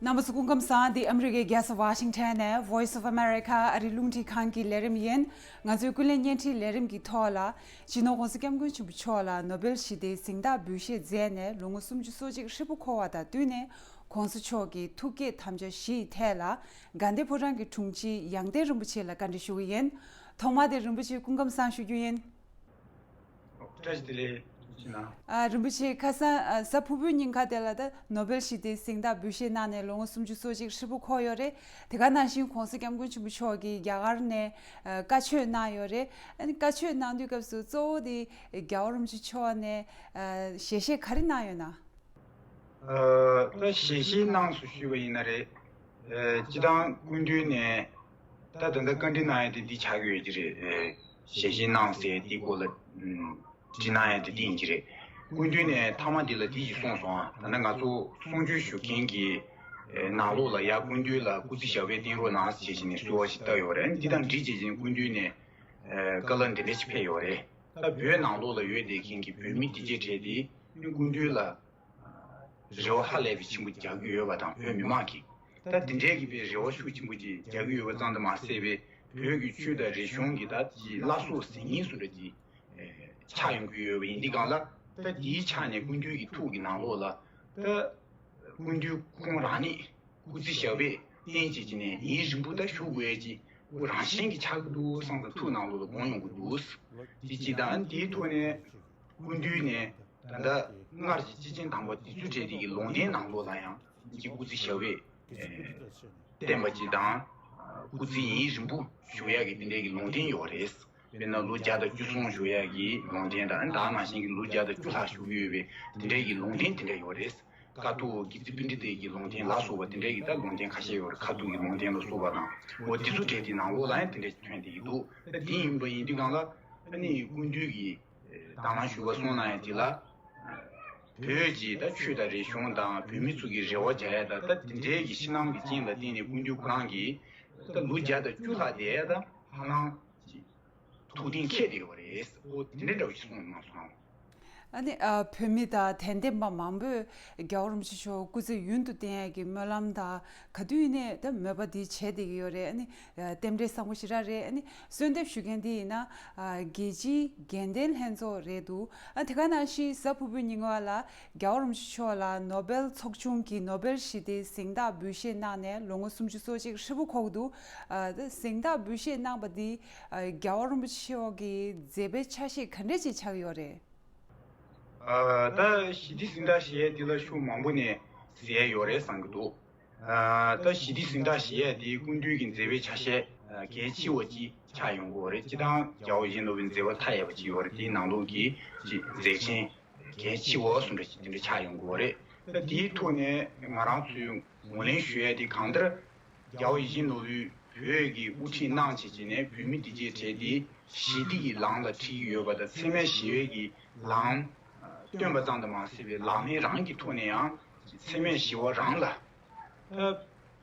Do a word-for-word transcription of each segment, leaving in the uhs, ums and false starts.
རྣམ་པ་ཚོ་སྐུ་ཁམས་བཟང་། འདི་ཨ་མི་རི་ཀའི་རྒྱལ་ས་ཝ་ཤིང་ཊོན་ནས་Voice of America ཨ་རིའི་རླུང་འཕྲིན་ཁང་གི་ལས་རིམ་ཡིན། ང་ཚོའི་ཀུན་གླེང་བརྙན་འཕྲིན་ལས་རིམ་གྱི་ཐོག་ལ་སྤྱི་ནོར་༸གོང་ས་༸སྐྱབས་མགོན་ཆེན་པོ་མཆོག་ལ་ནོ་བེལ་ཞི་བདེའི་གཟེངས་རྟགས་འབུལ་བཞེས་མཛད་ནས་ལོ་ངོ་སུམ་ཅུ་སོ་གཅིག་ཧྲིལ་པོ་འཁོར་བ་དང་བསྟུན་ནས་༸གོང་ས་མཆོག་གི་ཐུགས་བསྐྱེད་དམ་བཅའ་བཞིའི་ཐད་ལ་དགའ་ལྡན་ཕོ་བྲང་གི་དྲུང་ཆེ་ཡང་སྟེང་རིན་པོ་ཆེ་ལ་བཀའ་འདྲི་ཞུ་གི་ཡིན། ཐོག་མར་དེ་རིན་པོ་ཆེ་སྐུ་ཁམས་བཟང་ཞུ་རྒྱུ་ཡིན། བཀྲ་ཤིས་བདེ་ལེགས་ཞུ་ན། ཨ། རིན་པོ་ཆེ་ཁ་སང་ཨ་གཟའ་ཕུར་བུའི་ཉིན་ཁ་དེ་ལ་ད་ནོ་བེལ་ཞི་བདེའི་གཟེངས་རྟགས་འབུལ་བཞེས་གནང་ནས་ལོ་ངོ་སུམ་ཅུ་སོ་གཅིག་ཧྲིལ་པོ་འཁོར་ཡོད་རེད། དེ་ག་ནང་བཞིན་༸གོང་ས་༸སྐྱབས་མགོན་ཆེན་པོ་མཆོག་གིས་རྒྱ་གར་ནས་ཨ་བཀའ་ཆོས་གནང་ཡོད་རེད། ཨ་ནི་བཀའ་ཆོས་གནང་དུས་སྐབས་སུ་གཙོ་བོ་དེ་རྒྱལ་བ་རིན་པོ་ཆེ་མཆོག་ནས་ཨ་ཞལ་བཞེས་ག་རེ་གནང་ཡོད་ན། ཨ། ད་ཞལ་བཞེས་གནང་སོང་ཞུས་པ་ཡིན་ན་རེད། ཨ། སྤྱི་བཏང་སྐུ་མདུན་ནས་ད་ད་ལྟ་བཀའ་འདྲི་གནང་ཡ་དེ་འདི་ཆགས་ཀྱི་ཡོད་ཀྱི་རེད། ཨ། ཞལ་བཞེས་གནང་ཟེར་དེའི་སྐོར་ལ་ཨམ་འདྲི་གནང་ཡ་དེ་འདི་ཡིན་གྱི་རེད། སྐུ་མདུན་ནས་མཐའ་མ་འདི་ལ་འདི་ཞིག་གསུངས་སོང་ཨ། ད་ནི་ང་ཚོ་གསུང་ཆོས་ཞུ་མཁན་གྱི་ཨ་ནང་ལོགས་ལ་ཡ་སྐུ་མདུན་ལ་སྐུ་ཚེ་ཞབས་པད་བརྟན་རོགས་གནང་ཟེར་བྱས་ནས་གསོལ་བ་ཞིག་བཏབ་ཡོད་རེད། འདི་དང་འདྲིས་བྱས་བྱས་ནས་སྐུ་མདུན་ནས་ཨ་བཀའ་སློབ་འདི་འདྲ་ཞིག་ཕེབས་ཡོད་རེད། ད་བོད་ནང་ལོགས་ལ་ཡོད་བསྡད་མཁན་གྱི་བོད་མི་དེ་གྱད་གྲས་དེ་སྐུ་མདུན་ལ་རེ་བ་ཧ་ལས་པའི་ཆེན་པོ་རྒྱག་གི་ཡོད་པ་དང་། བོད་མི་མང་གིས་ད་དེ་འདྲའི་གི་པའི་རེ་བ་ཤུགས་ཆེན་པོ་ཅིག་རྒྱག་གི་ཡོད་པ་ཙམ་དུ་མ་ཟད་པའི་བོད་ཀྱི་ཆོས་དང་རིག་གཞུང་གི་ད་ཅིག་བླ་སྲོག་ཟིན་ཉིན་བཟོ་འདྲ་ཅིག་ཆགས་ཡོང་གི་ཡོད་པ་ཡིན་དུས་སྒང་ལ། ད་དེའི་ཆ་ནས་སྐུ་མདུན་གྱི་ཐུགས་ཀྱི་ནང་ལོགས་ལ་ད་སྐུ་མདུན་ཁོང་རང་ཉིད་སྐུ་ཚེ་ཞབས་པད་བརྟན་བྱས་ཀྱི་ནས་ཡུན་རིང་པོ་ད་བཞུགས་དགོས་ཀྱི་སྐུ་རང་བཞིན་གྱི་ཆགས་ཀྱི་འདུག་བསམ་ཙང་ཐུགས་ནང་ལོགས་ལ་དགོངས་ཡོང་གི་འདུག་དེ་གཅིག་དང་། དེའི་ཐོག་ནས་སྐུ་མདུན་ནས་ད་ལྟ་སྔར་གྱི་སྐྱེས་ཆེན་དམ་པ་དེ་ཚོ་གྲས་དེ་གི་ལུང་བསྟན་ནང་ལོགས་ལ་ཡང་ཅིག་སྐུ་ཚེ་ཞབས་པད་བརྟན་པ་ཅིག་དང་། སྐུ་ཚེ་ཡུན་རིང་པོ་བཞུགས་ཡག་གི་དེ་འདྲའི་གི་ལུང་བསྟན་ཡོད་རེད། དཔེར་ན་ལོ་བརྒྱ་དང་བཅུ་གསུམ་བཞུགས་ཡག་གི་ལུང་བསྟན་དང་། ད་ནང་བཞིན་གྱི་ལོ་བརྒྱ་དང་བཅུ་ལྷག་བཞུགས་ཀྱི་ཡོད་པའི་དེ་འདྲའི་གི་ལུང་བསྟན་དེ་འདྲ་ཡོད་རེད། ཀཿཐོག་དགེ་ཚུལ་པཎྜི་ཏའི་གི་ལུང་བསྟན་ལ་སོགས་པ་དེ་འདྲའི་གི་ད་ལུང་བསྟན་ཁ་ཤས་ཡོད་རེད། ཁ་ཐུག་གི་ལུང་བསྟན་ལ་སོགས་པ་དང་། འོ་དེ་ཚོ་གྲས་དེ་ནང་ལོགས་ལ་ཡང་དེ་འདྲ་ཐོན་བསྡད་ཀྱི་འདུག་ད་དེ་ཡིན་པ་ཡིན་དུས་སྒང་ལ་ཨ་ནི་སྐུ་མདུན་གྱིས་དང་བླངས་ཞུ་བ་གསུངས་གནང་ཡ་དེ་ལ། བོད་ཀྱི་ད་ཆོས་དང་རིག་གཞུང་དང་བོད་མི་ཚོ་གི་རེ་བ་བྱ་ཡ་དང་། ད་དེ་འདྲའི་གི་ཕྱི་ནང་གི་རྐྱེན་ལ་བརྟེན་ནས་སྐུ་མདུན་ཁོ་རང་གིས་ད་ལོ་བརྒྱ་དང་བཅུ་ལྷག་བསྡད་ཡ་ད་ཧ་ལམ་ཐུགས་གཏན་འཁེལ་བསྡད་ཡོད་རེད། འོ་དེ་འདྲ་འདྲ་བོ་ཞིག་གསུངས་གནང་སོང་། ཨ་ནི་ཨ་བོད་མི་དང་དད་ལྡན་པ་མང་པོས་རྒྱལ་བ་རིན་པོ་ཆེ་མཆོག་སྐུ་ཚེ་ཡུན་དུ་བརྟན་ཡག་གི་སྨོན་ལམ་དང་། ག་དུས་ཡིན་ནའི་ད་མོས་པ་འདི་བྱས་བསྡད་ཀྱི་ཡོད་རེད། ཨ་ནི་ཨ་རྟེན་འབྲེལ་བཟང་པོ་ཞེ་དྲག་རེད། ཨ་ནི་གསོལ་འདེབས་ཞུ་མཁན་འདི་ཡིན་ན་ཨ་རྒྱལ་སྤྱིའི་དགེ་ལྡན་ལྷན་ཚོགས་རེད་འདུག་ཨ་དེ་ག་ནང་བཞིན་གཟའ་ཕུར་བུའི་ཉིན་མོ་ལ་རྒྱལ་བ་རིན་པོ་ཆེ་མཆོག་ལ་ནོ་བེལ་ཚོགས་ཆུང་གིས་ནོ་བེལ་ཞི་བདེའི་གཟེངས་རྟགས་འབུལ་བཞེས་གནང་ནས་ལོ་ངོ་སུམ་ཅུ་སོ་གཅིག་ཧྲིལ་པོ་འཁོར་གྱི་འདུག་ཨ་ད་གཟེངས་རྟགས་འབུལ་བཞེས་གནང་པ་འདི་ཨ་རྒྱལ་བ་རིན་པོ་ཆེ་མཆོག་གི་མཛད་པའི་ཆ་ཤས་ག་འདྲས་ཅིག་ཆགས་ཡོད་རེད། ཨ་ད་ཞི་བདེ་གཟེངས་རྟགས་ཞེས་ཡས་འདི་ལ་ཤུགས་མང་པོ་ནས་ཟེར་ཡས་ཡོད་རེད་བསམ་གྱི་འདུག་ཨ་ད་ཞི་བདེ་གཟེངས་རྟགས་ཞེས་ཡས་འདི་སྐུ་མདུན་གྱི་མཛད་པའི་ཆ་ཤས་ཨ་གལ་ཆེ་བ་ཅིག་ཆགས་ཡོང་གི་ཡོད་རེད། སྤྱིར་བཏང་རྒྱལ་བ་ཡིད་བཞིན་ནོར་བུའི་མཛད་པ་མཐའ་ཡས་པ་ཅིག་ཡོད་རེད། དེའི་ནང་ལོགས་ཀྱི་ཅིག་མཛད་འཕྲིན་གལ་ཆེ་བ་གསུང་འདྲ་ཅིག་དེ་འདྲ་ཆགས་ཡོང་གི་ཡོད་རེད། ད་དེའི་ཐོག་ནས་ང་རང་ཚོས་ངོས་ལེན་ཞུ་ཡས་དེ་གང་ལྟར། རྒྱལ་བ་ཡིད་བཞིན་ནོར་བུས་བོད་ཀྱི་དབུ་ཁྲིད་གནང་བྱས་བྱས་ནས་བོད་མི་དེ་གྱད་གྲས་དེ་ཞི་བདེ་ཡི་ལམ་ལ་ཁྲིད་ཀྱི་ཡོད་པ་དང་། འཚེ་མེད་ཞི་བའི་གི་ལམ་སྟོན་པ་ཙམ་དུ་མ་ཟད་པའི་ལག་ལེན་རང་གི་ཐོག་ནས་ཡང་འཚེ་མེད་ཞི་བ་རང་ལ།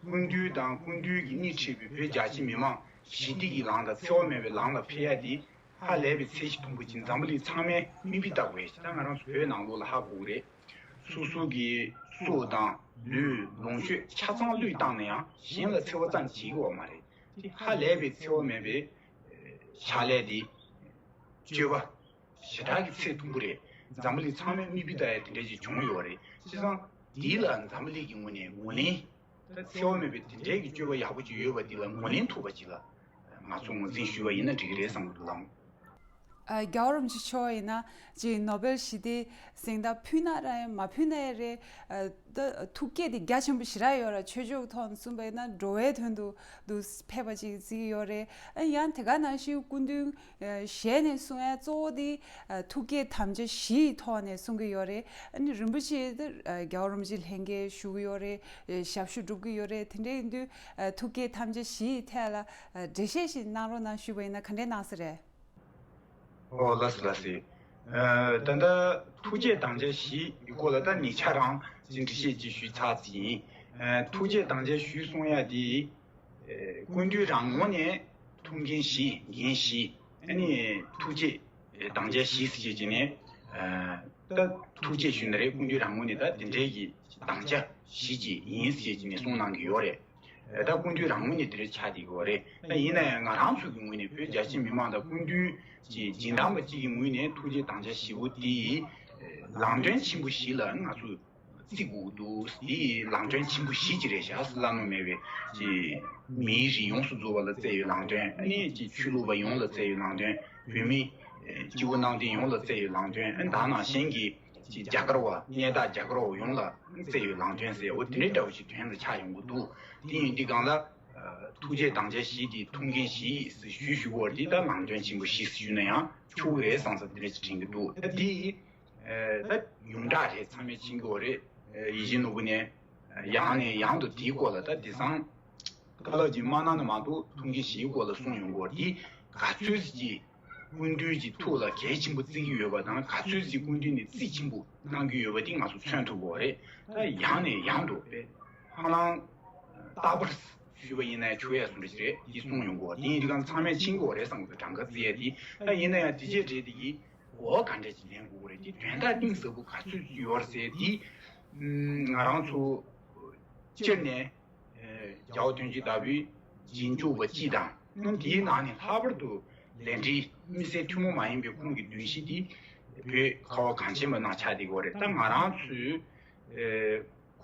སྐུ་མདུན་དང་སྐུ་མདུན་གྱིས་སྣེ་ཁྲིད་པའི་བོད་རྒྱ་ཆེ་མི་མང་ཞི་བདེ་ཡི་ལམ་དང་འཚེ་བ་མེད་པའི་ལམ་ལ་ཕེབས་ཡ་དེ་ཧ་ལས་པའི་ཚད་གཞི་མཐོན་པོ་ཅིག་འཛམ་བུ་གླིང་ཚང་མས་མིག་དཔེ་ལྟ་དགོས་ཡ་ཅིག་ད་ང་རང་ཚོ་བོད་ནང་ལོགས་ལ་ཧ་གོ་གི་རེད། སོ་སོ་གི་སྲོག་དང་ལུས་ལོངས་སྤྱོད་ཆ་ཚང་བློས་བཏང་ནས་ཡང་གཞན་ལ་འཚེ་བ་ཙམ་བྱེད་ཀྱི་ཡོད་མ་རེད། དེ་ཧ་ལས་པའི་འཚེ་བ་མེད་པའི་ཕྱག་ལས་དེ་སྤྱོད་པ་ཞེ་དྲག་གི་ཚད་མཐོན་པོ་རེད། འཛམ་བུ་གླིང་ཚང་མས་མིག་དཔེ་ལྟ་ཡ་དེ་འདྲ་ཅིག་བྱུང་ཡོད་རེད། བྱས་ཙང་འདི་ལ་འཛམ་བུ་གླིང་གི་ངོས་ནས་ངོས་ལེན། ད་འཚེ་བ་མེད་པའི་དེ་འདྲའི་གི་སྤྱོད་པ་ཡག་པོ་ཅིག་ཡོད་པ་འདི་ལ་ངོས་ལེན་ཐུབ་པ་ཅིག་ལ་ང་ཚོ་ངོས་འཛིན་ཞུས་པ་ཡིན་ན་འགྲིག་གི་རེད་བསམ་གྱི་འདུག་ལགས། ཨ། རྒྱལ་བ་རིན་པོ་ཆེ་མཆོག་ཡིན་ན་ཅིག་ནོ་བེལ་ཞི་བདེའི་གཟེངས་རྟགས་ཕུལ་ན་ར་ཡང་མ་ཕུལ་ན་ཡང་རེད། ཨ། ད་ཐུགས་བསྐྱེད་དེ་རྒྱ་ཆེན་པོ་ཞེ་དྲག་ཡོད་ར། ཆོས་ཕྱོགས་ཐོག་ནས་གསུངས་པ་ཡིན་ན་འགྲོ་བའི་དོན་དུ་འདུག་ཕེབས་པ་ཅིག་བརྩི་གི་ཡོད་རེད། ཨ། ཡང་དེ་ག་ནང་བཞིན་སྐུ་མདུན་ཨ། ཞལ་ནས་གསུང་ཡ་གཙོ་བོ་དེ་ཨ། ཐུགས་བསྐྱེད་དམ་བཅའ་བཞིའི་ཐོག་ནས་གསུང་གི་ཡོད་རེད། ཨ་ནི་རིན་པོ་ཆེ་དེ་ཨ། རྒྱལ་བ་རིན་པོ་ཆེ་ལྷན་རྒྱས་ཞུ་གི་ཡོད་རེད། ཨ། ཞབས་ཞུ་སྒྲུབ་ཀྱི་ཡོད་རེད། དེ་འདྲ་ཡིན་དུས་ཨ། ཐུགས་བསྐྱེད་དམ་བཅའ་བཞིའི་ཐད་ལ་ཨ། འགྲེལ་བཤད་ཞིག་གནང་རོགས་གནང་ཞུས་པ་ཡིན་ན་ག་འདྲས་གནང་ས་རེད། ཨོ་ལགས་སོ་ལགས་སོ། ཨ། ད་ལྟ་ཐུགས་བསྐྱེད་དམ་བཅའ་བཞིའི་སྐོར་ལ་ད་ཉེ་ཆར་རང་ཅིག་འགྲེལ་བཤད་ཅིག་ཞུས་ཚར་ཙམ་ཡིན། ཨ། ཐུགས་བསྐྱེད་དམ་བཅའ་བཞི་གསུང་ཡ་དེ། ཨ། སྐུ་མདུན་རང་ངོས་ནས་ཐུགས་འགན་བཞེས། འགན་བཞེས། ཨ་ནི་ཐུགས་བསྐྱེད་དམ་བཅའ་བཞི་ཟེར་བྱས་བྱས་ནས། ཨ། ད་ཐུགས་བསྐྱེད་ཞུས་ན་རེད། སྐུ་མདུན་རང་ངོས་ནས་ད་དེ་འདྲའི་གི་ དང་བྱ་བཞི་ཅིག་ཡིན་ཟེར་གྱི་ནས་གསུངས་གནང་གི་ཡོད་རེད། ད་སྐུ་མདུན་རང་ངོས་ནས་དེ་འདྲ་ཆགས་བསྡད་ཀྱི་ཡོད་རེད། ད་ཡིན་ན་ཡང་ང་རང་ཚོ་གི་ངོས་ནས་བོད་རྒྱ་ཆེ་མི་མང་དང་སྐུ་མདུན་གྱི་སྦྱིན་བདག་པ་གཅིག་གི་ངོས་ནས་ཐུགས་རྗེ་དང་བྱ་བཞི་པོ་དེ་ལམ་སྟོན་ཆེན་པོ་བཞི་ལ་ང་ཚོ་བརྩི་དགོས་འདུག་དེ་ལམ་སྟོན་ཆེན་པོ་བཞི་ཅིག་རེད་བཞག་ཟེར་བླ་ན་མེད་པའི་མིའི་རིགས་ཡོངས་སུ་རྫོགས་པ་ལ་བསྩལ་བའི་ལམ་སྟོན། ཨ་ནི་ཆོས་ལུགས་པ་ཡོངས་ལ་བསྩལ་བའི་ལམ་སྟོན། བོད་མི་སྤྱི་བོ་གནམ་བསྟན་ཡོངས་ལ་བསྩལ་བའི་ལམ་སྟོན། ཨ་ནི་ད་ནང་བཞིན་གྱི་རྒྱ་གར་བ་གནས་བདག་རྒྱ་གར་བ་ཡོངས་ལ་བསྩལ་བའི་ལམ་སྟོན་ཟེར། འོ་དེ་འདྲའི་འདྲ་བོ་ཞིག་དོན་ལ་ཆགས་ཡོང་གི་འདུག་དེ་ཡིན་དུས་སྒང་ལ། ཐུགས་རྗེ་དང་བྱ་བཞི་དེ་ཐུགས་འགན་བཞི་ཞུ་ཞུ་བར་དེ་ད་ལམ་སྟོན་ཆེན་པོ་བཞི་ཞུ་ན་ཡང་ཆོག་གི་རེད་བསམ་ས་དེ་འདྲ་ཞིག་དྲན་གྱི་འདུག་ད་དེ་ད་ཡོངས་གྲགས་རེད། ཚང་མས་མཁྱེན་གྱི་ཡོད་རེད། ཡིད་བཞིན་ནོར་བུ་ནས་ཡང་ནས་ཡང་དུ་དེའི་སྐོར་ལ་ད་དེང་སང་བཀའ་སློབ་ཅིག་མ་གནང་ན་མ་གཏོགས་ཐུགས་འགན་བཞིའི་སྐོར་ལ་གསུངས་ཡོང་གི་ཡོད་རེད། དེ་ག་ཚོད་ཅིག་སྐུ་མདུན་གྱི་ཐུགས་ལ་གལ་ཆེན་པོ་བརྩི་གི་ཡོད་པ་དང་ག་ཚོད་ཅིག་སྐུ་མདུན་ནས་བརྩི་ཆེན་པོ་གནང་གི་ཡོད་པ་དེ་ང་ཚོ་མཚོན་ཐུབ་ཀྱི་ཡོད་རེད། ད་ཡང་ནས་ཡང་དུ་དཔེ་ཧ་ལམ་རྟག་པར་ཞུས་པ་ཡིན་ན་ཆོག་ཡ་བཟོ་འདྲ་ཞིག་རེད། འདི་གསུངས་ཡོང་གི་ཡོད་རེད། དེ་ཡིན་དུས་ཀྱང་ཚང་མས་མཁྱེན་གྱི་ཡོད་རེད་བསམ་གྱི་འདུག་གྲངས་ཀ་བརྩི་ཡ་དེ། ད་ཡིན་ན་ཡང་དེ་རྗེས་འབྲེལ་དེ་གི་གོ་བ་ག་འདྲ་ཞིག་ལེན་དགོས་ཀྱི་རེད། དེ་དོན་དག་གཏིང་ཟབ་པོ་ག་ཚོད་ཡོད་རེད་ཟེར་དེ། ང་རང་ཚོ་སྤྱིར་ནས་རྒྱལ་བ་དོན་གྲུབ་ལྟ་བུའི་རྗེས་འཇུག་པ་སྤྱི་དང་། དེའི་ནང་ནས་ལྷག་པར་དུ་ལས་འབྲེལ་མི་སེར་ཐུན་མོང་མ་ཡིན་པའི་ཁོང་གི་གདུང་ཤེས་དེ་བོད་ཁ་བ་གངས་ཅན་པ་ནང་ཆགས་བསྡད་ཀྱི་ཡོད་རེད། ད་ང་རང་ཚོའི་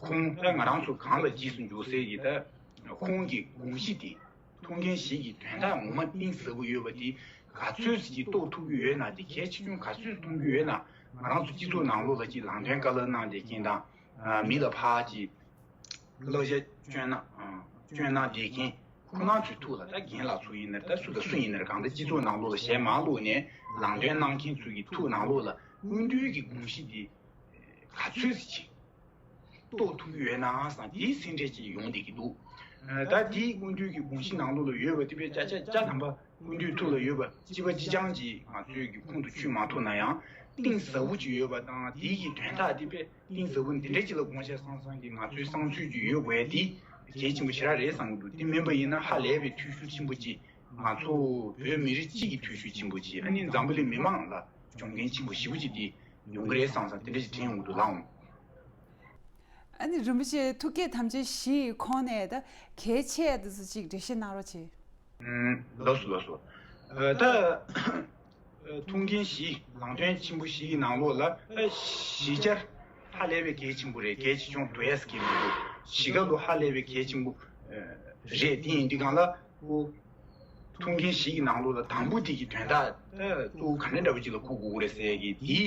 ཁོང་ད་ང་རང་ཚོ་གང་ལ་རྗེས་སུ་འཇུག་སའི་གི་ད་ཁོང་གི་དགོངས་གཞི་དེ་ཐུགས་འགན་བཞི་གི་དོན་དག་ངོ་མ་གཏིང་ཟབ་པོ་ཡོད་པ་དེ་ག་ཚོད་ཅིག་རྟོགས་ཐུབ་ཀྱི་ཡོད་ན། དེ་གལ་ཆེ་ཆུང་ག་ཚོད་མཐོང་གི་ཡོད་ན། ང་རང་ཚོ་སྤྱི་ཚོགས་ནང་ལོགས་ལ་ཅིག་ལམ་སྟོན་བཀའ་སློབ་གནང་བསྡད་མཁན་དང་། མི་ལ་ཕར་ཅིག་བསླབ་བྱ་སྐྱོན་གནང་སྐྱོན་གནང་བསྡད་མཁན་ཁོང་རྣམ་ཚོའི་ཐུགས་ལ། ད་རྒན་ལགས་ཚོ་ཡིན་ན་རེད། ད་སུ་དང་སུ་ཡིན་ན་རེད། གང་ལྟར་སྤྱི་ཚོགས་ནང་ལོགས་ལ་ཞལ་མར་བླུགས་ནས་ལམ་སྟོན་གནང་མཁན་ཚོ་གི་ཐུགས་ནང་ལོགས་ལ་སྐུ་མདུན་གྱི་དགོངས་གཞི་དེ་ག་ཚོད་ཅིག་རྟོགས་ཐུབ་ཀྱི་ཡོད་ན་བསམ། དེའི་སེམས་ཁྲལ་ཅིག་ཡོང་བསྡད་ཀྱི་འདུག་ད་དེའི་སྐུ་མདུན་གྱི་དགོངས་གཞི་ནང་ལོགས་ལ་ཡོད་པ་དེ་བས་བརྒྱ་ཆ་བརྒྱ་ཐམ་པ་སྐུ་མདུན་ཐུགས་ལ་ཡོད་པ་གཅིག་པ་གཅིག་རྐྱང་ཅིག་ང་ཚོས་ཀྱི་ཁོང་དུ་ཆུད་མ་ཐུབ་ན་ཡང་གཏིང་ཟབ་པོ་ཅིག་ཡོད་པ་དང་། དེའི་གི་དོན་དག་དེ་བས་གཏིང་ཟབ་པོ་འདི་འདྲ་ཅིག་ལ་དགོངས་བཞེས་སང་སང་གི་ང་ཚོའི་བསམ་ཚུལ་ཅིག་ཡོད་དགོས་ཡ་དེ་གལ་ཆེན་པོ་ཞེ་དྲག་རེད་བསམ་གྱི་འདུག་དེ་མིན་པ་ཡིན་ན་ཧ་ལས་པའི་འཐུས་ཤོར་ཆེན་པོ་ཅིག་ང་ཚོ་བོད་མི་རིགས་གཅིག་གི་འཐུས་ཤོར་ཆེན་པོ་ཅིག་ཨ་ནི་འཛམ་བུ་གླིང་མི་མང་ལ་གྱོང་གུན་ཆེན་པོ་ཞེ་པོ་ཅིག་དེ་ཡོང་གི་རེད་བསམ་བསམ་དེ་འདྲ་ཞིག་དྲན་ཡོང་གི་འདུག་ལགས། ཨ་ནི་རིན་པོ་ཆེ་ཐུགས་བསྐྱེད་དམ་བཅའ་བཞི་ཡི་ཁོངས་ནས་ད་གལ་ཆེ་དེ་ཚོ་ཅིག་འགྲེལ་བཤད་གནང་རོགས་གྱིས། ཨུམ། ལགས་སོ་ལགས་སོ། ཨ། ད་ཨ་ཐུགས་འགན་བཞི་ལམ་སྟོན་ཆེན་པོ་བཞི་ཡི་ནང་ལོགས་ལ་ཨ་བཞི་ཆར་ཧ་ལས་པའི་གལ་ཆེན་པོ་རེད། གལ་ཆེ་ཆུང་འགྲོ་ཡས་གལ་མི་འདུག་བཞི་ཀ་ལོ་ཧ་ལས་པའི་གལ་ཆེན་པོ་ཨ་རེད། དེ་ཡིན་དུས་སྒང་ལ། ཨོ། ཐུགས་འགན་བཞི་གི་ནང་ལོགས་ལ་དང་པོ་དེ་གི་དོན་དག་ད་གཙོ་བོ་ག་འདྲ་འདྲ་པོ་ཅིག་ལ་གོ་དགོས་ཀྱི་རེད་ཟེར་གི་དེའི་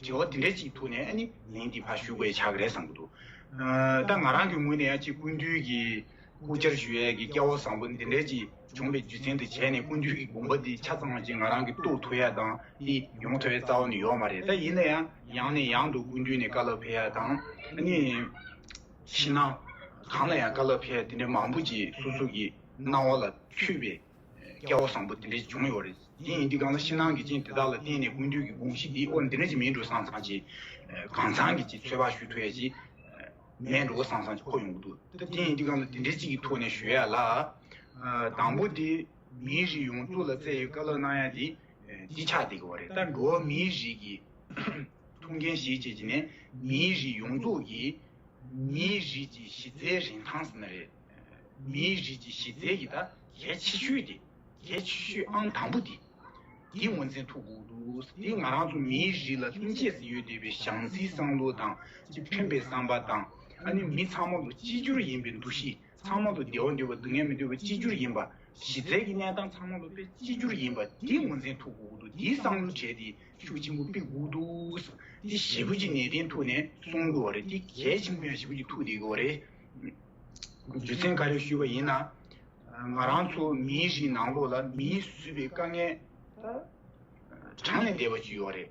དྲི་བ་དེ་འདྲ་ཅིག་ཐོག་ནས་ཨ་ནི་ལན་འདི་ཕར་ཞུ་དགོས་ཆགས་ཀྱི་རེད་བསམ་གྱི་འདུག་ཨ། ད་ང་རང་གི་ངོས་ནས་ཡང་ཅིག་སྐུ་མདུན་གྱི་སྐུ་བཅར་ཞུ་ཡས་ཀྱི་སྐལ་བ་བཟང་པོ་འདི་འདྲ་ཅིག་བྱུང་བའི་རྒྱུ་མཚན་དུ་བྱས་ནས་སྐུ་མདུན་གྱི་དགོངས་པ་འདི་ཆ་ཚང་བ་ཅིག་ང་རང་གིས་རྟོགས་ཐུབ་ཡ་དང་འདི་ཡོང་ཐུབ་ཡ་རྩ་བ་ནས་ཡོད་མ་རེད། ད་ཡིན་ན་ཡང་ཡང་ནས་ཡང་དུ་སྐུ་མདུན་ནས་བཀའ་སློབ་ཕེབས་ཡ་དང་ཨ་ནི། ཕྱི་ནང་གང་ལ་ཡང་བཀའ་སློབ་ཕེབས་དེ་འདྲ་མང་པོ་ཅིག་སོ་སོ་གི་སྣང་བ་ལ་འཁྱུད་པའི་སྐལ་བ་བཟང་པོ་དེ་འདྲ་ཅིག་བྱུང་ཡོད་རེད། དེ་ཡིན་དུས་སྒང་ལ་ཕྱི་ནང་གི་རྐྱེན་དེ་དག་ལ་བརྟེན་ནས་སྐུ་མདུན་གྱི་དགོངས་གཞི་འདི་ཨོ་འདི་འདྲ་ཅིག་མིན་འགྲོ་བསམ་བསམ་ཅིག་གང་ཚང་གི་ཅིག་ཚོད་དཔག་ཞུ་ཐུབ་ཡ་ཅིག་མེད་འགྲོ་བསམ་བསམ་ཅིག་གོ་ཡོང་གི་འདུག་ད་དེ་ཡིན་དུས་སྒང་ལ་དེ་འདྲ་ཅིག་གི་ཐོག་ནས་ཞུ་ཡ་ལ། དང་པོ་དེ་མིའི་རིགས་ཡོངས་རྫོགས་ལ་བསྩལ་བའི་བཀའ་སློབ་གནང་ཡ་དེ་འདི་ཆགས་བསྡད་ཀྱི་ཡོད་རེད། ད་འགྲོ་བ་མིའི་རིགས་ཀྱི་ཐུགས་འགན་བཞེས་བྱས་ཀྱི་ནས་མིའི་རིགས་ཡོངས་རྫོགས་ཀྱི་མིའི་རིགས་ཀྱི་གཞི་རྩའི་རིན་ཐང་ཟེར་ན་རེད། མིའི་རིགས་ཀྱི་གཞི་རྩའི་གི་ད་གལ་ཆེ་ཤོས་དེ་གལ་ཆེ་ཤོས་ཨང་དང་པོ་དེ་དེ་ངོས་འཛིན་ཐུབ་དགོས་འདུག་དེ་ང་རང་ཚོ་མིའི་རིགས་ལ་ལྷན་སྐྱེས་སུ་ཡོད་བསྡད་པའི་བྱམས་བརྩེའི་བསམ་བློ་དང་ཅིག་ཕན་པའི་བསམ་པ་དང་ཨ་ནི་མི་ཚང་མ་ལ་གཅིག་གྱུར་ཡིན་པའི་འདུ་ཤེས། ཚང་མ་ལ་བདེ་བ་འདོད་པ་སྡུག་བསྔལ་མི་འདོད་པ་གཅིག་གྱུར་ཡིན་པ། གཞི་རྩའི་གི་གནས་སྟངས་ཚང་མ་ལ་དཔེ་གཅིག་གྱུར་ཡིན་པ་འདི་ངོས་འཛིན་ཐུབ་དགོས་འདུག་འདིའི་བསམ་བློ་བྱས་ཏེ་ཤུགས་ཆེན་པོ་སྤེལ་དགོས་འདུག་འདི་ཞེ་པོ་ཅིག་ནན་ཏན་ཐོག་ནས་གསུང་དགོས་པ་རེད། འདི་གལ་ཆེན་པོ་ཡང་ཞེ་པོ་ཅིག་ཐུག་བསྡད་དགོས་པ་རེད། རྒྱུ་མཚན་ག་རེ་ཞུས་པ་ཡིན་ན། ང་རང་ཚོ་མིའི་རིགས་ནང་ལོགས་ལ་མིས་བཟོས་པའི་དཀའ་ངལ་ད་གྲངས་ལས་འདས་པ་ཅིག་ཡོད་རེད།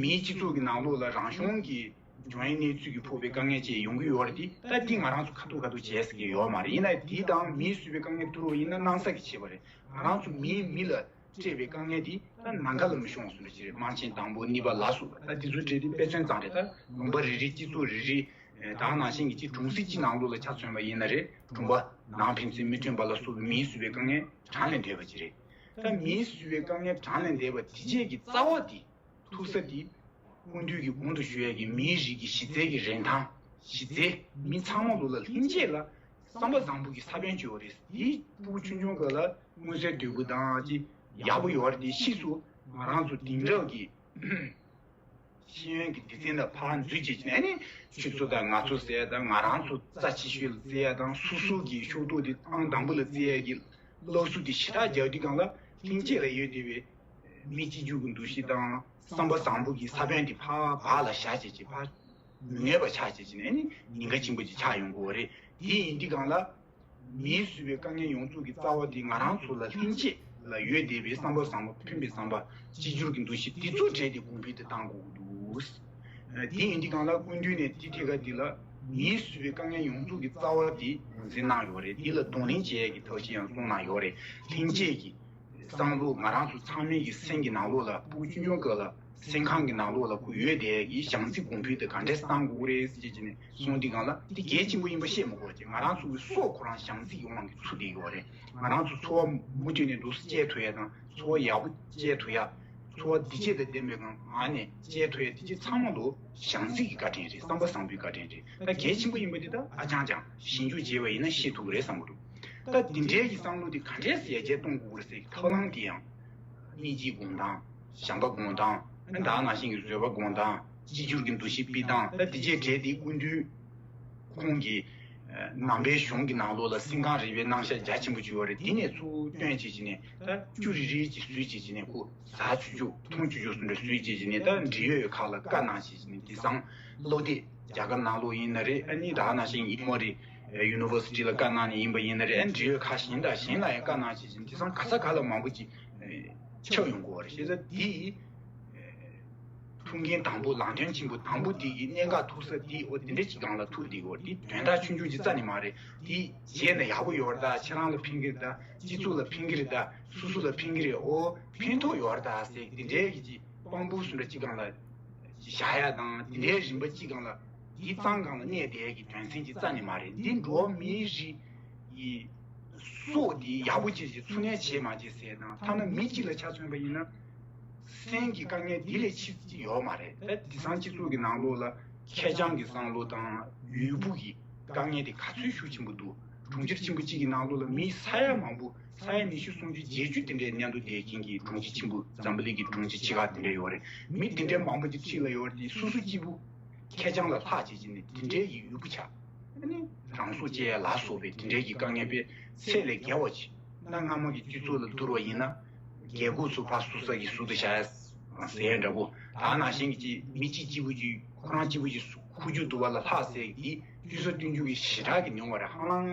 མིའི་སྤྱི་ཚོགས་ཀྱི་ནང་ལོགས་ལ་རང་བྱུང་གི་འབྱུང་བའི་གནས་ཚུལ་གྱིས་ཕོག་པའི་དཀའ་ངལ་ཅིག་ཡོང་གི་ཡོད་རེད། དེ་ད་འདི་ང་རང་ཚོ་ཁ་ཐུག་ཁ་ཐུག་བྱས་ཟེར་གྱི་ཡོད་མ་རེད། ཡིན་ན་འདི་དང་མིས་བཟོས་པའི་དཀའ་ངལ་བསྡུར་བ་ཡིན་ན་སྣང་ས་གི་ཆེ་བ་རེད། ང་རང་ཚོ་མིས་མི་ལ་སྤྲད་པའི་དཀའ་ངལ་འདི་ད་ནམ་མཁའ་ལ་མི་ཤོང་བ་བཟོ་འདྲ་ཅིག་རེད། དམག་ཆེན་དང་པོ་གཉིས་པ་ལ་སོགས་པ་ད་འདི་ཚོ་གྲས་དེ་དཔེ་མཚོན་ཙམ་རེད། ད་ལུང་པ་རེ་རེ་སྤྱི་ཚོགས་རེ་རེ་ད་ནང་བཞིན་གྱི་གཅིག་གྲོང་གསེབ་ཅིག་ནང་ལོགས་ལ་ཆ་མཚོན་པ་ཡིན་ན་རེད། གྲོང་པ་ནང་ཕན་ཚུན་མི་མཐུན་པ་ལ་སོགས་པའི་མིས་བཟོས་པའི་དཀའ་ངལ་གྲངས་ལས་འདས་པ་ཅིག་རེད། ད་མིས་བཟོས་པའི་དཀའ་ངལ་གྲངས་ལས་འདས་པ་དེ་བཅས་ཀྱི་རྩ་བ་དེ་ཐུག་ས་དེ། སྐུ་མདུན་གྱི་གོང་དུ་ཞུ་ཡས་ཀྱི་མིའི་རིགས་ཀྱི་གཞི་རྩའི་གི་རིན་ཐང་། གཞི་རྩའི་མི་ཚང་མ་ལོ་ལ་ལྷན་སྐྱེས་ལ་བསམ་པ་བཟང་པོ་གི་ས་བོན་ཅིག་ཡོད་རེད། དེའི་སྤུ་གུ་ཆུང་ཆུང་སྐབས་ལ་མངོན་གསལ་དོད་པོ་དང་ཅི་ཡག་པོ་ཡོད་རེད། དེ་ཕྱིས་སུ་ང་རང་ཚོ་དེང་རབས་ཀྱི་ཤེས་ཡོན་གྱི་སྡེ་ཚན་དང་ཕར་འཛུལ་བྱས་ནས་ནི་ཁྱོད་ཚོ་དང་ང་ཚོ་ཟེར་ཡ་དང་། ང་རང་ཚོ་རྩ་ཆེ་ཤོས་ལ་བརྩི་ཡ་དང་། སོ་སོ་གི་ཤོག་ཐོག་དེ་ཨང་དང་པོ་ལ་བརྩི་ཡ་གི་སློབ་གསོ་དེ་ཞེ་དྲག་རྒྱག་དུས་སྒང་ལ་ལྷན་སྐྱེས་ལ་ཡོད་བསྡད་པའི་མི་གཅིག་གྱུར་གྱི་འདུ་ཤེས་དང་བསམ་པ་བཟང་པོ་གི་ས་བོན་དེ་ཕར་བག་ལ་ཞ་བྱས་ཀྱི་ཕར་མི་ཉན་པ་ཆགས་བྱས་ཀྱི་ནས་ནི་ཉེན་ཁ་ཆེན་པོ་ཅིག་ཆགས་ཡོང་གི་ཡོད་རེད། དེ་ཡིན་དུས་སྒང་ལ། མིའི་བཟོས་པའི་དཀའ་ངལ་ཡོངས་རྫོགས་ཀྱི་རྩ་བ་དེ་ང་རང་ཚོ་ལ་ལྷན་སྐྱེས་ལ་ཡོད་བསྡད་པའི་བསམ་པ་བཟང་པོ། ཕན་པའི་བསམ་པ། གཅིག་གྱུར་གྱི་འདུ་ཤེས་དེ་ཚོ་བྲལ་ཏེ་གོང་འཕེལ་དུ་གཏང་དགོས་ཀྱི་འདུག་དེ་ཡིན་དུས་སྒང་ལ་སྐུ་མདུན་ནས་དེ་ཐད་ཀ་འདི་ལ་མིའི་བཟོས་པའི་དཀའ་ངལ་ཡོངས་རྫོགས་ཀྱི་རྩ་བ་དེ་ངོས་འཛིན་གནང་ཡོད་རེད། འདི་ལ་གདོང་ལེན་བྱེད་ཡས་ཀྱི་ཐབས་ཤེས་ཡང་གསུངས་གནང་ཡོད་རེད། ལྷན་སྐྱེས་ཀྱི་བསམ་བློ། ང་རང་ཚོ་ཚང་མའི་གི་སེམས་ཀྱི་ནང་ལོགས་ལ། སྤུ་གུ་ཆུང་ཆུང་སྐབས་ལ་སེམས་ཁམས་ཀྱི་ནང་ལོགས་ལ་ཁོ་ཡོད་བསྡད་ཡས་ཀྱི་བྱང་རྩིས་གོང་འཕེལ་དེ་ག་འདྲས་གཏང་དགོས་རེད་ཟེར་བྱས་ནས་གསུངས་དུས་སྒང་ལ། དེ་གལ་ཆེན་པོ་ཡིན་པ་བཤད་མི་དགོས་ཀྱི། ང་རང་ཚོ་གི་སྲོག་ཁོ་རང་བྱང་རྩིས་ཡོང་བ་གི་ཚུལ་དེ་ཡོད་རེད། ང་རང་ཚོ་འཚོ་བ་མུ་མཐུད་ནས་འདུག་སེ་སྐྱེལ་ཐུབ་ཡ་དང་། འཚོ་བ་ཡག་པོ་སྐྱེལ་ཐུབ་ཡ། འཚོ་བ་བདེ་སྐྱིད་དང་ལྡན་པའི་ངང་ནས་སྐྱེལ་ཐུབ་ཡ། དེ་ཚོ་ཚང་མ་ལོ་བྱང་རྩིས་ཀྱི་བཀའ་དྲིན་རེད། བསམ་པ་བཟང་པོའི་བཀའ་དྲིན་རེད། ད་གལ་ཆེན་པོ་ཡིན་པ་དེ་ད་ཨ་ཅང་ཅང་ཞིབ་འཇུག་བྱས་པ་ཡིན་ན་ཤེས་ཐུབ་ཀྱི་རེད་བསམ་གྱི་འདུག་ད་དེ་འདྲའི་གི་བསམ་བློ་དེ་ག་འདྲས་ཡར་རྒྱས་གཏོང་དགོས་ཀྱི་རེད་ཟེར་གྱི་ཐབས་ལམ་དེ་ཡང་། སྙིང་རྗེའི་སྒོམ་སྟངས། བྱམས་པ་སྒོམ་སྟངས། ཨ་ནི་ད་ག་ནང་བཞིན་གྱི་བཟོད་པ་སྒོམ་སྟངས། གཅིག་གྱུར་གྱི་འདུ་ཤེས་སྤེལ་སྟངས། ད་དེ་བཅས་གྲས་དེ་སྐུ་མདུན་ཁོང་གི་ནང་པའི་གཞུང་གི་ནང་ལོགས་ལ་སེམས་ཁམས་རིག་པའི་རྣམ་གཞག་རྒྱ་ཆེན་པོ་ཅིག་ཡོད་རེད། དེ་ནས་ཚུར་བཏོན་བྱས་བྱས་ནས། ད་ཅུ་རེ་རེ་ཅིག་བཟོས་བྱས་བྱས་ནས་ཁོ་ཟ་ཆོག་ཆོག་འཐུང་ཆོག་ཆོག་བཟོ་འདྲ་བཟོས་བྱས་བྱས་ནས། ད་འབྲེལ་ཡོད་ཁག་ལ་བཀའ་གནང་བྱས་བྱས་ནས། དེང་སང་སློབ་དེབ་རྒྱ་གར་ནང་ལོགས་ཡིན་ན་རེད། ཨ་ནི་ད་ག་ནང་བཞིན་ཨིན་མོ་རི་ཡུ་ནི་ཝར་སི་ཊི་ལ་བཀའ་གནང་ནས་ཡིན་པ་ཡིན་ན་རེད། ཨ་ནི་འབྲེལ་ཡོད་ཁག་གཞན་དང་གཞན་ལ་ཡང་བཀའ་གནང་བྱས་བྱས་ནས། དེང་སང་ག་ས་ག་ལ་མང་པོ་ཅིག་ཁྱབ་ཡོང་གི་ཡོད་རེད། བྱས་ཙང་འདི་ཐུགས་འགན་དང་པོ། ལམ་སྟོན་ཆེན་པོ་དང་པོ་འདི་གི་གནད་འགག་ཐུག་ས་འདི་འོ་དེ་འདྲ་ཅིག་སྒང་ལ་ཐུག་བསྡད་ཡོད་རེད། འདི་དོན་དག་ཆུང་ཆུང་ཅིག་རྩ་ནས་མ་རེད། འདི་བྱས་ན་ཡག་པོ་ཡོད་རེད་ད། ཁྱེད་རང་ལ་ཕན་གི་རེད་ད། སྤྱི་ཚོགས་ལ་ཕན་གི་རེད་ད། སོ་སོ་ལ་ཕན་གི་རེད། འོ་ཕན་ཐོགས་ཡོད་རེད་ད་ཟེར་དེ་འདྲའི་གི་ཅིག་དཔང་པོ་བཟོ་འདྲ་ཅིག་སྒང་ལ་བཞག་ཡ་དང་། དེ་འདྲའི་རིམ་པ་ཅིག་སྒང་ལ་འདི་གཙང་སྒང་ལ་གནས་བསྡད་ཡ་གི་དོན་ཚན་ཅིག་རྩ་ནས་མ་རེད། འདི་འགྲོ་བ་མིའི་རིགས་ཀྱི་སྲོག་འདི་ཡག་པོ་བྱས་བྱས་འཚོ་གནས་བྱས་མ་བྱས་ཟེར་དང་། ཐ་ན་མི་གཅིག་ལ་ཆ་མཚོན་པ་ཡིན་ན། སེམས་ཀྱི་དཀའ་ངལ་འདི་ལས་ཆེ་ཅིག་ཡོད་མ་རེད། ད་དེང་སང་སྤྱི་ཚོགས་ཀྱི་ནང་ལོགས་ལ་ཁེར་རྐྱང་གི་བསམ་བློ་དང་ཡུལ་པོ་གི་དཀའ་ངལ་དེ་ག་ཚོད་ཤུགས་ཆེན་པོ་འདུག་གྲོང་ཁྱེར་ཆེན་པོ་གཅིག་གི་ནང་ལོགས་ལ་མི་ས་ཡ་མང་པོ། ས་ཡ་ཉི་ཤུ་སུམ་ཅུ་བརྒྱད་ཅུ་དེ་འདྲའི་མཉམ་དུ་བསྡད་མཁན་གྱི་གྲོང་ཁྱེར་ཆེན་པོ། འཛམ་བུ་གླིང་གི་གྲོང་ཁྱེར་ཆེ་ཁག་དེ་འདྲ་ཡོད་རེད། མི་དེ་འདྲའི་མང་པོ་ཅིག་འཁྲིས་ལ་ཡོད་རེད་དེ། སོ་སོ་སྐྱིད་པོ། ཁེར་རྐྱང་ལ་ལྷག་བྱེད་ཀྱི་ནི་དེ་འདྲའི་ཡི་ཡུལ་པོ་ཆགས། ཨ་ནི་རང་སྲོག་བཅད་ལ་སོགས་པའི་དེ་འདྲའི་གི་དཀའ་ངལ་པའི་ཚད་ལས་བརྒལ་བ་ཅིག། གནའ་སྔ་མོ་གི་སྤྱི་ཚོགས་ལ་བསྡུར་བ་ཡིན་ན། རྒྱལ་སྒོ་ཚོ་ཕར་ཟུར་ས་གི་ཟུར་དུ་བཞག་ཡ་ཟེར་འདྲ་པོ། ད་ནང་བཞིན་གྱི་ཅིག་མི་གཅིག་གཅིག་པུ་ཅིག་ཁོ་རང་གཅིག་པུ་ཅིག་ཁུག་ཀྱོག་འདུག་པ་ལ་ལྷག་ཟེར་གྱི་དུས་ས་བསྟུན་རྒྱུ་གི་ཞེ་དྲག་གི་ཉུང་བ་རེད། ཧ་ལམ་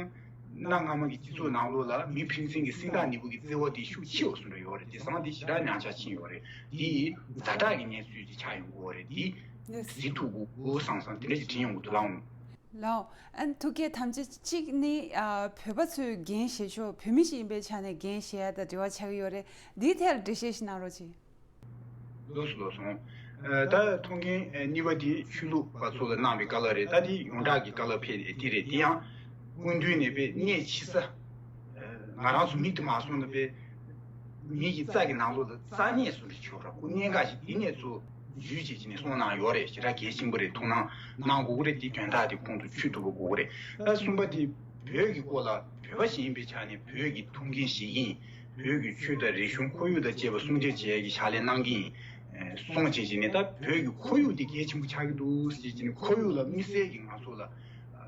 གནའ་སྔ་མོ་གི་སྤྱི་ཚོགས་ནང་ལོགས་ལ་མི་ཕན་ཚུན་གྱི་སེམས་ཐག་ཉེ་པོ་གི་བརྩེ་བ་དེ་ཤུགས་ཆེ་བ་བཟོ་འདྲ་ཡོད་རེད། དེང་སང་དེ་ཞེ་དྲག་ཉམས་ཆག་ཕྱིན་ཡོད་རེད། དེ་ཡིས་ཛ་དྲག་གི་གནས་ཚུལ་ཅིག་ཆགས་ཡོང་གི་ཡོད་རེད། དེ་ནས་གཟིགས་ཐུབ་དགོས་བསམ་བསམ་དེ་འདྲ་ཞིག་དྲན་ཡོང་གི་འདུག་ལགས། ལའོ། ཨན་ཐུགས་བསྐྱེད་དམ་བཅའ་གཅིག་ནི། ཨ། བོད་པ་ཚོས་འགན་བཞེས་ཕྱོགས། བོད་མི་ཞིག་ཡིན་པའི་ཆ་ནས་འགན་བཞེས་ཡ་དང་འབྲེལ་བ་ཆགས་ཀྱི་ཡོད་རེད། འདིའི་ཐད་ལ་འགྲེལ་བཤད་ཞིག་གནང་རོགས་གྱིས། ལགས་སོ། ལགས་སོ། ཨ། ད་ཐུགས་འགན་གཉིས་པ་དེ་ཆོས་ལུགས་པ་ཚོ་ལ་གནང་བའི་བཀའ་སློབ་རེད། ད་དེ་ཡོངས་གྲགས་ཀྱི་བཀའ་སློབ་ཕེབས་དེ་རེད། དེ་ཡང་སྐུ་མདུན་ནས་པའི་གནད་ཆེ་ས། ང་རང་ཚོ་མིག་ཏུ་མ་སོང་ན་པའི་མི་གི་རྩ་གི་ནང་ལོགས་ལ་རྩ་གནད་སུ་རེ་ཆོག་ར། ཁོ་གནད་འགག་ཞིག་འདི་ནས་ཚུར་འཇུས་བྱེད་ཀྱི་ནས་གསུངས་གནང་ཡོད་རེད། ཞེ་དྲག་གལ་ཆེན་པོ་རེད། ཐུགས་སྣང་གནང་དགོས་ཀྱི་རེད། འདི་དོན་དག་དེ་ཁོང་དུ་ཆུད་ཐུབ་པ་དགོས་ཀྱི་རེད། ད་གསུམ་པ་དེ་བོད་ཀྱི་སྐོར་ལ་བོད་པ་ཞིག་ཡིན་པའི་ཆ་ནས་བོད་ཀྱི་ཐུགས་འགན་བཞེས་ཀྱི་ཡིན། བོད་ཀྱི་ཆོས་དང་རིག་གཞུང་ཁོར་ཡུག་དང་བཅས་པ་སྲུང་སྐྱོབ་བྱེད་ཡས་ཀྱི་ཕྱག་ལས་གནང་གི་ཡིན། གསུངས་བྱེད་ཀྱི་ནས་ད་བོད་ཀྱི་ཁོར་ཡུག་དེ་གལ་ཆེན་པོ་ཆགས་ཀྱི་འདུག་ཟེར་གྱི་ནས། ཁོར་ཡུག་ལ་དམིགས་བསལ་གྱི་ང་ཚོ་ལ་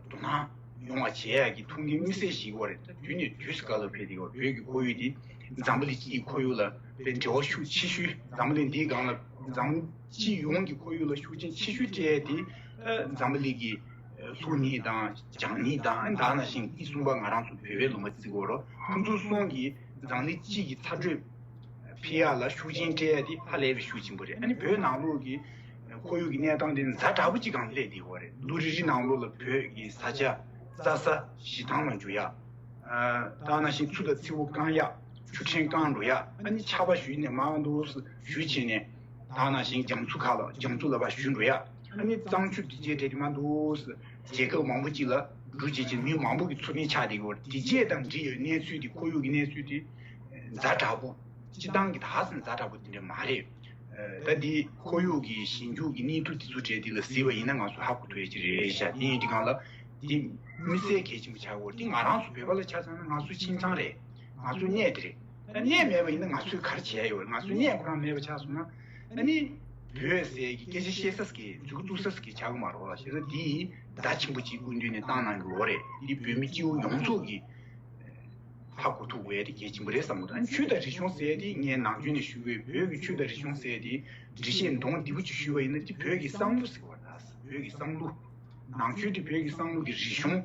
དོ་སྣང་ཡོང་བ་བྱེད་ཡག་གི་ཐུགས་འགན་དམིགས་བསལ་བཞེས་ཀྱི་ཡོད་རེད། ད་དུས་ནས་དུས་སུ་བཀའ་སློབ་ཕེབས་བསྡད་ཡོད། བོད་ཀྱི་ཁོར་ཡུག་འདི་འཛམ་བུ་གླིང་སྤྱིའི་ཁོར་ཡུག་ལ་དཔེ་འབྲེལ་བ་ཤུགས་ཆེ་ཤོས། འཛམ་བུ་གླིང་འདིའི་སྒང་ལ་འཛམ་གླིང་སྤྱི་ཡོངས་ཀྱི་ཁོར་ཡུག་ལ་ཤུགས་རྐྱེན་ཆེ་ཤོས་སྤྲད་ཡག་དེ། ཨ། འཛམ་བུ་གླིང་གི་ལྷོ་གཉིས་དང་བྱང་གཉིས་དང་། ཨ། ད་ནང་བཞིན་གཉིས་གསུམ་པ་ང་རང་ཚོ་བོད་པའི་ལུང་པ་བརྩི་དགོས་རོགས། ཁོང་ཚོ་གསུམ་གྱིས་འཛམ་གླིང་སྤྱི་གི་ཚ་དྲོད་འཕེལ་ཡག་ལ་ཤུགས་རྐྱེན་སྤྲད་ཡག་དེ་ཧ་ལས་པའི་ཤུགས་ཆེན་པོ་རེད། ཨ་ནི་བོད་ནང་ལོགས་ཀྱི་ཁོར་ཡུག་གི་གནས་སྟངས་དེ་ཛ་དྲག་པོ་ཅིག་སྒང་སླེབས་བསྡད་ཡོད་རེད། ལོ་རེ་རེ་ནང་ལོགས་ལ་བོད་ཀྱི་ས་ཆ་རྩྭ་ས་ཞེ་ཐང་ལ་འགྱུར་ཡག། ཨ། ད་ནང་བཞིན་ཆུ་དང་མཚེའུ་སྐམ་ཡག། ཆུ་ཕྲན་སྐམ་འགྲོ་ཡག། ཨ་ནི་ཆར་པ་ཞུས་ནས་མར་འདུག་སེ་ཞུ་བྱས་ནས། ད་ནང་བཞིན་རྒྱ་མཚོ་ཁ་ལ་རྒྱ་མཚོ་ལ་ཕར་ཞུ་འགྲོ་ཡག། ཨ་ནི་གཙང་ཆུ་དེ་བཅས་དེ་མར་འདུག་སེ་རྒྱལ་ཁབ་མང་པོ་ཅིག་ལ་འགྲོ་བྱེད་ཀྱི་མི་མང་པོ་གི་འཚོ་རྟེན་ཆགས་བསྡད་ཡོད་རེད། དེ་བཅས་དང་འབྲེལ་ཡོད་གནས་ཚུལ་དེ། ཁོར་ཡུག་གི་གནས་ཚུལ་དེ་ཛ་དྲག་པོ། སྤྱིར་བཏང་གི་ད་ཧ་སེ་ཛ་དྲག་པོ་དེ་འདྲ་མ་རེད། ད་འདི་ཁོར་ཡུག་གི་ཞིབ་འཇུག་གི་གནས་ཐུབ་དེ་ཚོ་གྲས་དེ་ལ་གཟིགས་པ་ཡིན་ན་ང་ཚོ་ཧ་གོ་ཐུབ་ཡ་ཅིག་རེད་ཤག་དེ་ཡིན་དུས་སྒང་ལ་འདི་དམིགས་བསལ་གལ་ཆེན་པོ་ཆགས་ཀྱི་ཡོད་རེད། འདི་ང་རང་ཚོ་བོད་པ་ལ་ཆ་བཞག་ན་ང་ཚོ་ཁྱིམ་ཚང་རེད། ང་ཚོའི་གནས་དེ་རེད། ད་གནས་མེད་པ་ཡིན་ན་ང་ཚོས་ག་རེ་བྱས་ཡོད་རེད། ང་ཚོའི་གནས་ཁོ་རང་མེད་པ་ཆགས་སོང་ན་ཨ་ནི་བོད་ཟེར་གི་སྐད་ཆ་བཤད་ས་ཟེར་གི་མཛུབ་གུ་བཙུགས་ས་ཟེར་གི་ཆགས་ཀྱི་མ་རེད་བ། བྱས་ཙང་འདི་བརྡ་ཆེན་པོ་ཅིག་སྐུ་མདུན་ནས་བཏང་གནང་གི་ཡོད་རེད། འདི་བོད་མི་སྤྱི་བོ་ཡོངས་རྫོགས་ཀྱི་ཧ་གོ་ཐུབ་དགོས་ཡ་དེ་གལ་ཆེན་པོ་རེད་བསམ་གྱི་འདུག་ཨ་ནི་ཆོས་དང་རིག་གཞུང་ཟེར་ཡ་དེ་ངས་ནམ་རྒྱུན་ནས་ཞུ་གི་ཡོད། བོད་ཀྱི་ཆོས་དང་རིག་གཞུང་ཟེར་ཡ་དེ་འགྲེལ་བཤད་གདོང་བདེ་པོ་ཅིག་ཞུས་པ་ཡིན་ན་དེ་བོད་ཀྱི་བསམ་བློ་ཟེར་གྱི་ཡོད་རེད། བོད་ཀྱི་བསམ་བློ། ནང་ཆོས་དེ་བོད་ཀྱི་བསམ་བློ་གི་རིག་གཞུང་།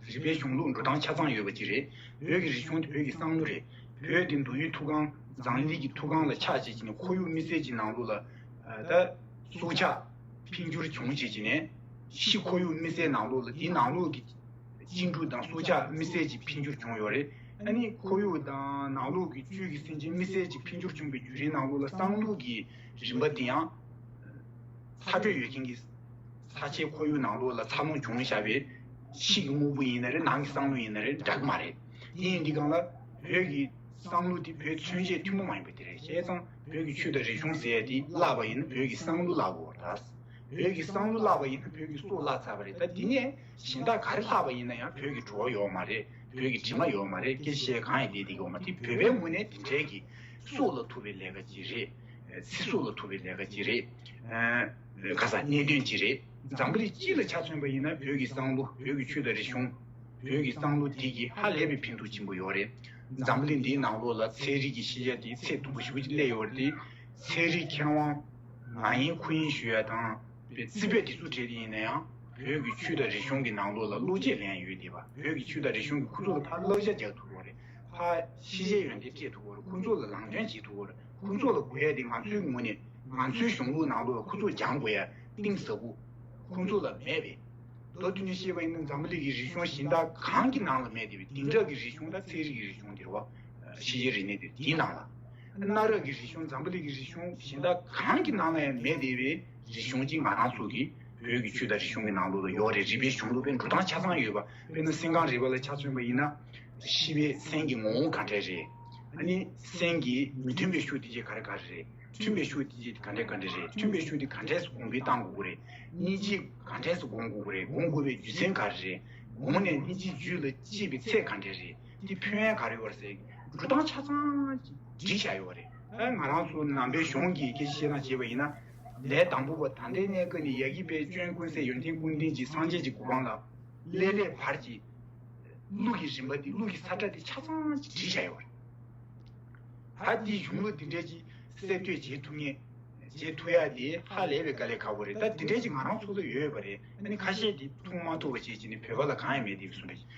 རིག་པའི་གཞུང་ལུགས་འགྲོ་སྟངས་ཆ་ཚང་ཡོད་པ་ཅིག་རེད། བོད་ཀྱི་རིག་གཞུང་དེ་བོད་ཀྱི་བསམ་བློ་རེད། བོད་དེ་མདོ་དབུས་མཐོ་སྒང་འཛམ་གླིང་གི་མཐོ་སྒང་ལ་ཆགས་བྱས་ཀྱི་ནས་ཁོར་ཡུག་དམིགས་བསལ་གྱི་ནང་ལོགས་ལ་ད་སྲོག་ཆགས་འཕེལ་འགྱུར་བྱུང་བྱས་ཀྱི་ནས་ཕྱི་ཁོར་ཡུག་དམིགས་བསལ་ནང་ལོགས་ལ་དེའི་ནང་ལོགས་ཀྱི་གཅིག་འབྲུ་དང་སྲོག་ཆགས་དམིགས་བསལ་གྱི་འཕེལ་འགྱུར་བྱུང་ཡོད་རེད། ཨ་ནི་ཁོར་ཡུག་དང་ནང་ལོགས་ཀྱི་བཅུད་ཀྱི་སེམས་ཅན་དམིགས་བསལ་གྱི་འཕེལ་འགྱུར་བྱུང་བའི་བརྒྱུད་རིམ་ནང་ལོགས་ལ་བསམ་བློ་གི་རིམ་པ་དེ་ཡང་ཚ་དྲོད་ཡོད་མཁན་གྱི་ས་ཆའི་ཁོར་ཡུག་ནང་ལོགས་ལ་འཚར་ལོངས་བྱུང་བཞག་པའི་ཕྱི་གི་དངོས་པོ་ཡིན་ན་རེད། ནང་གི་བསམ་བློ་ཡིན་ན་རེད། འདྲ་གི་མ་རེད། དེ་ཡིན་དུས་སྒང་ལ་བོད་ཀྱི་བསམ་བློ་དེ་བོད་མཚོན་བྱེད་ཐུན་མོང་མ་ཡིན་པ་དེ་རེད། བྱས་ཙང་བོད་ཀྱི་ཆོས་དང་རིག་གཞུང་ཟེར་ཡ་དེ་བརླག་པ་ཡིན་ན་བོད་ཀྱི་བསམ་བློ་བརླག་དགོས་པ་རེད། བོད་ཀྱི་བསམ་བློ་བརླག་པ་ཡིན་ན་བོད་ཀྱི་སྲོག་བརླག་ཚར་བ་རེད། ད་འདི་ནས་གཞན་དག་ག་རེ་ལྷག་པ་ཡིན་ན་ཡང་བོད་ཀྱི་བྲོ་བ་ཡོད་མ་རེད། བོད་ཀྱི་དྲི་མ་ཡོད་མ་རེད། སྐད་ཆ་བཤད་གང་ཡིན་བསྡད་བསྡད་ཀྱི་ཡོད་མ་རེད། བོད་པའི་ངོས་ནས་འདི་འདྲའི་གི་སྲོག་ལ་ཐུག་པའི་ལས་ཀ་ཅིག་རེད། ཚེ་སྲོག་ལ་ཐུག་པའི་ལས་ཀ་ཅིག་རེད། ཨ་ག་ས་གནད་དོན་ཅིག་རེད། འཛམ་བུ་གླིང་སྤྱི་ལ་ཆ་མཚོན་པ་ཡིན་ན་བོད་ཀྱི་བསམ་བློ། བོད་ཀྱི་ཆོས་དང་རིག་གཞུང་། བོད་ཀྱི་བསམ་བློ་འདི་གིས་ཧ་ལས་པའི་ཕན་ཐོགས་ཆེན་པོ་ཡོད་རེད། འཛམ་བུ་གླིང་འདིའི་ནང་ལོགས་ལ་ཚན་རིག་གི་ཤེས་བྱ་དེ་ཚད་མཐོ་པོ་ཞེ་པོ་ཅིག་སླེབས་ཡོད་རེད་དེ། ཚན་རིག་མཁས་དབང་ང་ཡིན་ཁོ་ཡིན་ཞུ་ཡ་དང་པའི་རྩིས་དཔེ་དེ་ཚོ་བྲིས་དེ་ཡིན་ན་ཡང་བོད་ཀྱི་ཆོས་དང་རིག་གཞུང་གི་ནང་ལོགས་ལ་བློ་སྐྱེད་ལེན་ཡ་ཡོད་བསྡད་པ། བོད་ཀྱི་ཆོས་དང་རིག་གཞུང་གིས་ཁོ་ཚོ་ལ་ཕར་བསླབ་བྱ་རྒྱག་ཐུབ་ཀྱི་ཡོད་རེད། ཕར་ཤེས་བྱའི་ཡོན་ཏན་སྤྲད་ཐུབ་ཀྱི་ཡོད་རེད། ཁོ་ཚོ་ལ་ལམ་སྟོན་བྱེད་ཐུབ་ཀྱི་ཡོད་རེད། ཁོ་ཚོ་ལ་དགོས་ཡ་དེ་ང་ཚོའི་ངོས་ནས་ང་ཚོའི་གཞུང་ལུགས་ནང་ལོགས་ལ་ཁོ་ཚོ་སྦྱང་དགོས་ཡ་གཏིང་ཟབ་པོ་ཁོ་ཚོ་ལ་མེད་པས། མདོར་བསྡུས་ནས་བཤད་པ་ཡིན་ན་འཛམ་བུ་གླིང་གི་རིག་གཞུང་གཞན་དག་གང་གི་ནང་ལ་མེད་བསྡད་པའི་དེང་རབས་ཀྱི་རིག་གཞུང་དང་ཚན་རིག་གི་རིག་གཞུང་དེ་རེད་བ། ཤེས་བྱའི་རིག་གནས་དེ་དེའི་ནང་ལ། གནའ་རབས་ཀྱི་རིག་གཞུང་འཛམ་བུ་གླིང་གི་རིག་གཞུང་གཞན་དག་གང་གི་ནང་ལ་ཡང་མེད་བསྡད་པའི་རིག་གཞུང་ཅིག་ང་རང་ཚོ་གི་བོད་ཀྱི་ཆོས་དང་རིག་གཞུང་གི་ནང་ལོགས་ལ་ཡོད་རེད། རིག་པའི་གཞུང་ལུགས་པའི་འགྲོ་སྟངས་ཆ་ཚང་ཡོད་པ། དཔེར་ན་སེམས་ཁམས་རིག་པ་ལ་ཆ་མཚོན་པ་ཡིན་ན། ཤེས་པའི་སེམས་ཀྱི་ངོ་བོ་ག་འདྲས་རེད། ཨ་ནི་སེམས་ཀྱི་མི་མཐུན་པའི་ཕྱོགས་དེ་གཅིག་ག་རེ་ག་རེ་རེད། མཐུན་པའི་ཕྱོགས་དེ་གཅིག་ག་འདྲས་ག་འདྲས་རེད། མཐུན་པའི་ཕྱོགས་དེ་ག་འདྲས་སུ་གོང་འཕེལ་གཏང་དགོས་ཀྱི་རེད། སྙིང་རྗེ་ག་འདྲས་སུ་སྒོམ་དགོས་ཀྱི་རེད། སྒོམ་དགོས་པའི་རྒྱུ་མཚན་ག་རེ་རེད། སྒོམ་ནས་སྙིང་རྗེ་རྒྱུད་ལ་སྐྱེས་པའི་ཚད་ག་འདྲས་རེད། དེ་ཕན་ཡོན་ག་རེ་ཡོད་རེད་ཟེར་འགྲོ་སྟངས་ཆ་ཚང་བྲིས་བཞག་ཡོད་རེད། ཨ་ང་རང་ཚོ་ནང་པའི་གཞུང་གི་སྐད་ཆ་བཤད་སྟངས་བྱས་པ་ཡིན་ན། ལས་དང་པོ་པ་ད་ལྟའི་གནས་སྐབས་ནས་ཡ་གི་པའི་སྐྱོན་ཀུན་ཟད་ཡོན་ཏན་ཀུན་ལྡན་གྱི་སངས་རྒྱས་ཀྱི་གོ་འཕང་ལ་སླེབས་སླེབས་བར་གྱི་གླུ་གི་རིམ་པ་འདི་གླུ་གི་ས་ཁྲ་འདི་ཆ་ཚང་བྲིས་བཞག་ཡོད་རེད། ད་འདི་གཞུང་ལུགས་འདི་འདྲས་ཀྱི་གསལ་བཏོད་བྱེད་ཐུབ་ངེས་བྱེད་ཐུབ་ཡ་དེ་ཧ་ལས་པའི་དཀའ་ལས་ཁག་པོ་རེད། ད་འདི་འདྲས་ཀྱི་ང་རང་ཚོ་ལ་ཡོད་པ་རེད། ཨ་ནི་ཁ་ཤས་འདི་མཐོང་མ་ཐུབ་པ་བྱས་ཀྱི་ནི་བོད་པ་ལ་གང་ཡང་མེད་དེ་གསུངས་པ་ཞིག་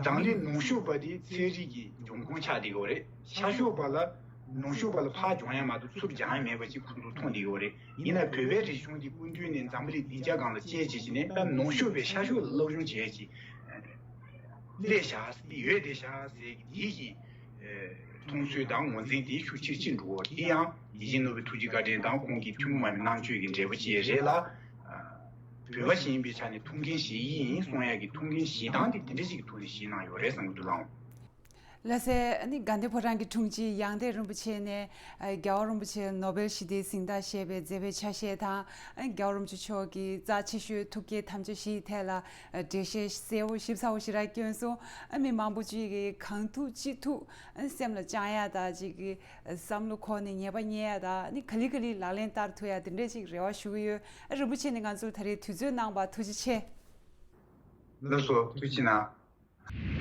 འཛམ་གླིང་ནུབ་ཕྱོགས་པ་དེ་ཚན་རིག་གི་འབྱུང་ཁུངས་ཆགས་བསྡད་ཡོད་རེད། ཤར་ཕྱོགས་པ་ལ་ནུབ་ཕྱོགས་པ་ལ་ཕར་སྦྱོང་ཡ་མ་གཏོགས་ཚུར་སྦྱང་ཡ་མེད་པ་ཅིག་ཁོང་ཚོ་མཐོང་བསྡད་ཡོད་རེད། ཡིན་ན་བོད་པའི་རིག་གཞུང་འདི་སྐུ་མདུན་ནས་འཛམ་བུ་གླིང་བདེ་འཇགས་སྒང་ལ་བསྐྱལ་བྱས་ཀྱི་ནས་ད་ནུབ་ཕྱོགས་པའི་ཤར་ཕྱོགས་ལ་སློབ་སྦྱོང་བྱས་ཀྱི་སླེབས་བཞག་ཡོད་བསྡད་བཞག་ཟེར་གྱི་འདི་ཡི་མཐོང་ཚུལ་དང་ངོས་འཛིན་དེ་ཤུགས་ཆེར་ཕྱིན་འགྲོ་བ་དེ་ཡང་ཡིད་བཞིན་ནོར་བུའི་ཐུགས་རྗེ་བཀའ་དྲིན་དང་ཁོང་གི་ཐུན་མོང་མ་ཡིན་པའི་གནང་སྤྱོད་ཀྱི་འབྲས་བུ་ཅིག་རེད་ལ། བོད་པ་ཞིག་ཡིན་པའི་ཆ་ནས་ཐུགས་འགན་བཞེས་ཀྱི་ཡིན་གསུང་ཡག་གི་ཐུགས་འགན་བཞེས་སྟངས་དེ་དེ་འདྲ་ཞིག་གི་ཐོག་ནས་བཞེས་གནང་ཡོད་རེད་བསམ་གྱི་འདུག་ལགས། ལགས་སེ། ཨ་ནི་དགའ་ལྡན་ཕོ་བྲང་གི་དྲུང་ཆེ་ཡང་སྟེང་རིན་པོ་ཆེ་ནས་རྒྱལ་བ་རིན་པོ་ཆེ་ནོ་བེལ་ཞི་བདེའི་གཟེངས་རྟགས་བཞེས་པའི་མཛད་པའི་ཆ་ཤས་དང་། རྒྱལ་བ་རིན་པོ་ཆེ་མཆོག་གི་རྩ་ཆེ་ཤོས་ཐུགས་བསྐྱེད་ཐམས་ཅད་བཞིའི་ཐད་ལ་འགྲེལ་བཤད་གསལ་བོ་ཞིབ་ཚགས་པོ་ཞིག་རག་བསྐྱོན་སོང་། ཨ་མི་མང་པོ་ཅིག་གིས་གང་ཐུབ་ཅི་ཐུབ་སེམས་ལ་བཅངས་ཡ་དང་ཅིག་གི་བསམ་བློ་འཁོར་ནས་ཉེས་པ་རྙེད་ཡ་དང་། ཨ་ནི་ག་ལེ་ག་ལེ་ལག་ལེན་བསྟར་ཐུབ་ཡ་དེ་འདྲས་ཅིག་རེ་བ་ཞུ་གི་ཡོད། ཨ་རིན་པོ་ཆེ་ནས་ང་ཚོར་ད་རེས་དུས་ཚོད་གནང་བར་ཐུགས་རྗེ་ཆེ། ལགས་སོ། ཐུགས་རྗེ་གནང་།